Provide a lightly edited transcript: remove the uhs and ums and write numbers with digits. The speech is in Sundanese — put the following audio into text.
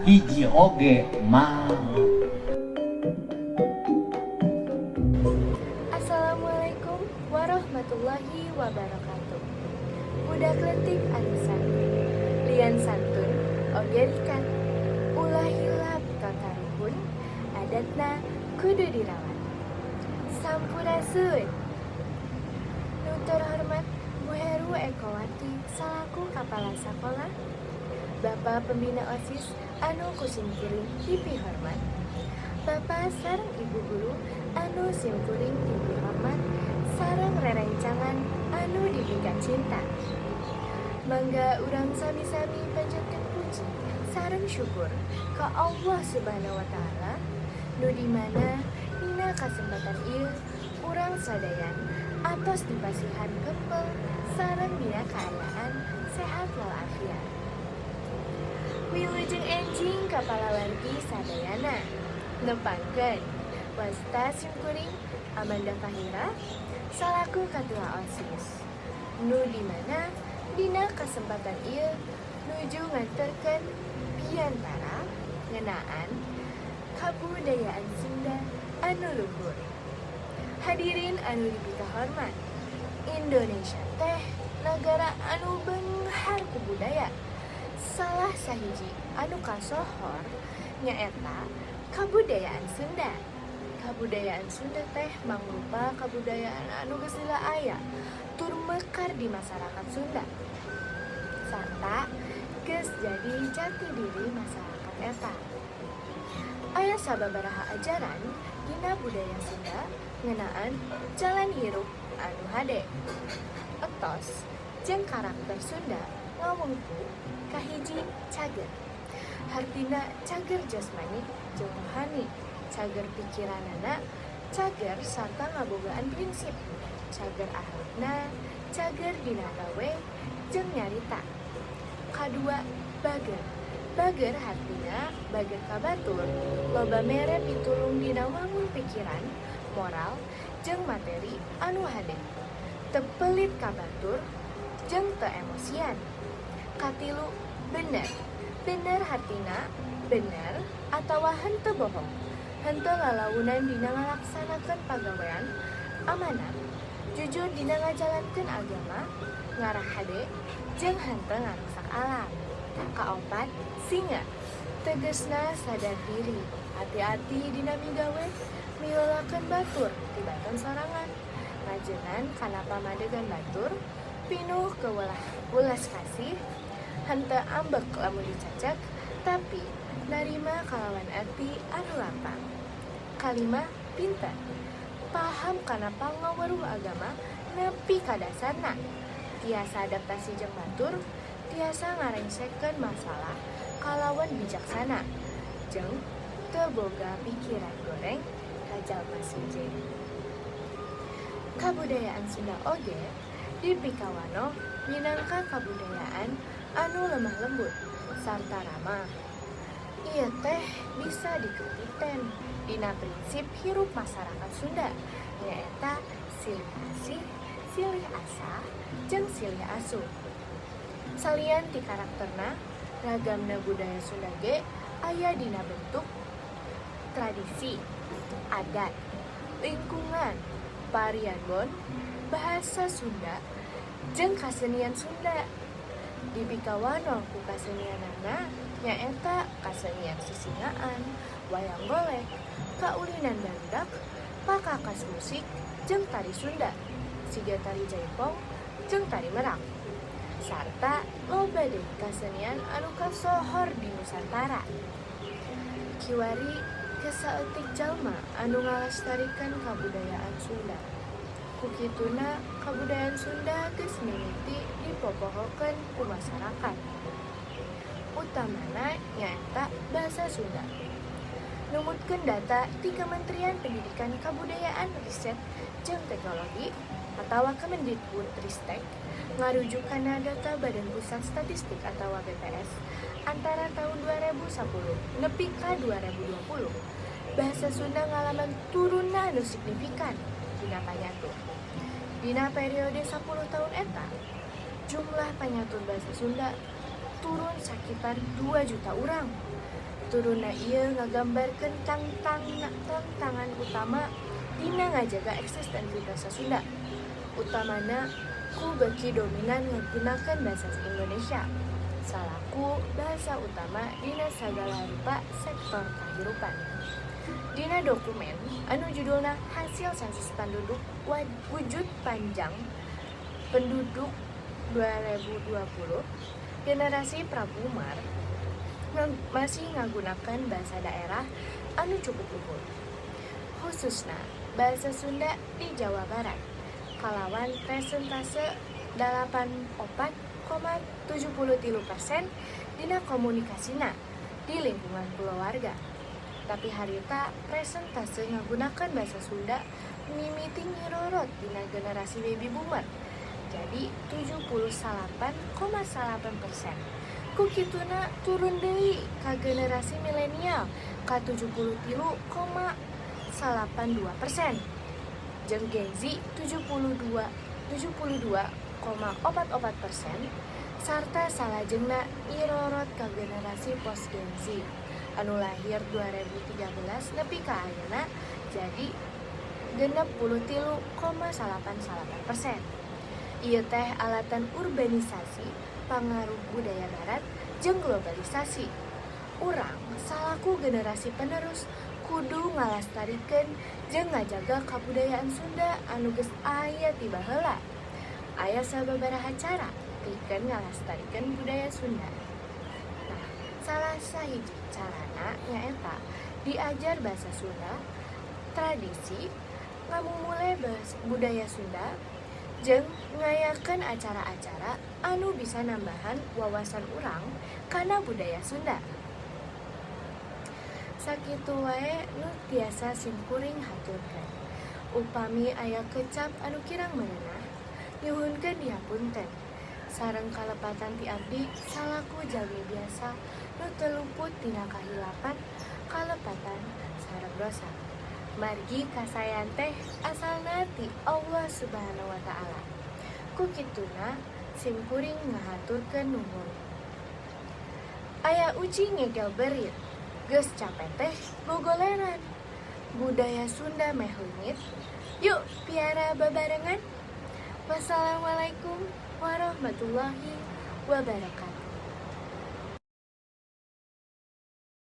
Hiji oge mah. Assalamualaikum warahmatullahi wabarakatuh. Budak leutik anu santun, lian santun oge rikat. Ulah hilap ka karuhun, adatna kudu dirawat. Sampurasun. Nu terhormat Bu Heru Ekowati salaku Kepala Sekolah, Bapak Pembina OSIS anu ku simkuring dipihormat, Bapak sareng Ibu guru anu simkuring dipihormat, sareng rerencangan anu dipikacinta. Mangga urang sami-sami panjatkeun puji sareng syukur ka Allah Subhanahu wa Ta'ala, nu di mana dina kasempatan ieu urang sadayana atos dipasihan kempel sareng dina kaayaan sehat walafiat. Wilujeng enjing ka palawargi sadayana. Nepangkeun, wasta simkuring Amanda Fahira salaku Katua OSIS. Nu di mana dina kesempatan ieu nuju nganterkeun piantara ngeunaan kabudayaan Sunda anu luhur. Hadirin anu dipikahormat, Indonesia teh nagara anu beunghar ku budaya. Salah sahiji anu kasohor nyaeta kabudayaan Sunda. Kabudayaan Sunda teh mangrupa kabudayaan anu geus lila aya tur mekar di masyarakat Sunda sarta geus jadi jati diri masyarakat eta. Aya sababaraha ajaran dina budaya Sunda ngeunaan jalan hirup anu hade. Etos jeung karakter Sunda ngawengku kahiji, cager. Hartina cager jasmani jeung rohani, cager pikiranana, cager sarta ngabogaan prinsip, cager akhlakna, cager dina gawe jeung nyarita. Kadua, bager. Bager hartina bager ka batur, loba mere pitulung dina wangun pikiran, moral, jeung materi anu hade. Teu pelit ka batur jeung teu emosian. Katilu, bener. Bener hartina bener atawa henteu bohong. Henteu lalaunan dina ngalaksanakeun pagawean, amanat, jujur dina ngajalankeun agama, ngarah hade, jeung henteu ngarusak alam. Kaopat, singa. Tegesna sadar diri, hati-hati dina migawe, miheulakeun batur tibatan sorangan, ngajengan kana pamadegan batur, pinuh kewelah welas kasih, henteu ambek lamun dicacek, tapi narima kalawan ati anu lapang. Kalima, pinter. Paham kana pangaweruh agama nepi ka dasarna. Tiasa adaptasi jeung batur, tiasa ngarengsekeun masalah kalawan bijaksana, jeung teu boga pikiran goreng ka jalma sejen. Kabudayaan Sunda oge dipikawanoh minangka kabudayaan anu lemah lembut sarta ramah. Ieu teh bisa dikatiten dina prinsip hirup masyarakat Sunda, nyaeta silih asih, silih asah, jeung silih asuh. Salian ti karakterna, ragamna budaya Sunda ge aya dina bentuk tradisi, adat, lingkungan, pariabon, bahasa Sunda, jeung kasenian Sunda. Dipikawanoh ku kasenianana, nyaeta kasenian sisingaan, wayang golek, kaulinan barudak, pakakas musik, jeung tari Sunda, siga tari jaipong jeung tari merak. Sarta loba deui kasenian anu kasohor di Nusantara. Kiwari geus saeutik jalma anu ngalestarikan kabudayaan Sunda. Ku kituna kabudayaan Sunda geus mimiti dipopohokeun ku masyarakat. Utamana nyaeta basa Sunda. Numutkeun data ti Kementerian Pendidikan, Kabudayaan, Riset jeung Teknologi atawa Kemendikbudristek, ngarujuk kana data Badan Pusat Statistik atawa BPS antara tahun 2010 nepi ka 2020, bahasa Sunda ngalaman turunna anu signifikan dina panyatur. Dina periode 10 tahun eta, jumlah panyatur bahasa Sunda turun sakitar 2 juta urang. Turunna ieu ngagambarkeun tangtangan utama dina ngajaga eksistensi basa Sunda, utamana ku beuki dominan ngagunakeun basa Indonesia salaku bahasa utama dina sagala rupa sektor kahirupan. Dina dokumen anu judulna Hasil Sensus Panduduk Wujud Panjang Penduduk 2020, generasi praboomer masih ngagunakeun bahasa daerah anu cukup unggul, khususna bahasa Sunda di Jawa Barat kalawan presentase 84,73% dina komunikasina di lingkungan kulawarga. Tapi harita presentase ngagunakeun bahasa Sunda mimiti nyirorot dina generasi baby boomer jadi 79,9%. Ku kituna turun deui ka generasi milenial ka 73,82% jeung Gen Z 72,44% sarta salajengna nyirorot ka generasi post Gen Z anu lahir 2013 nepi ka ayeuna jadi 63,99%. Ieu teh alatan urbanisasi, pangaruh budaya barat, jeung globalisasi. Urang salaku generasi penerus kudu ngalastarikeun jeung ngajaga kabudayaan Sunda anu geus aya ti baheula. Aya sababaraha cara pikeun ngalestarikeun budaya Sunda. Nah, salah sahiji carana nyaeta diajar bahasa Sunda, tradisi, ngamumule budaya Sunda, jeung ngayakeun acara-acara anu bisa nambahan wawasan urang kana budaya Sunda. Sakitu wae nu tiasa simkuring haturkeun. Upami aya kecap anu kirang merenah, nyuhunkeun dihapunten. Sareng kalepatan ti abdi salaku jalmi biasa nu teu luput tina kahilapan, kalepatan, sareng dosa. Margi kasaean teh asalna ti Allah Subhanahu wa Ta'ala. Ku kituna simkuring ngahaturkeun nuhun. Aya ucing ngegel berit, geus cape teh gogoleran. Budaya Sunda meh leungit, yuk piara babarengan. Wassalamualaikum warahmatullahi wabarakatuh.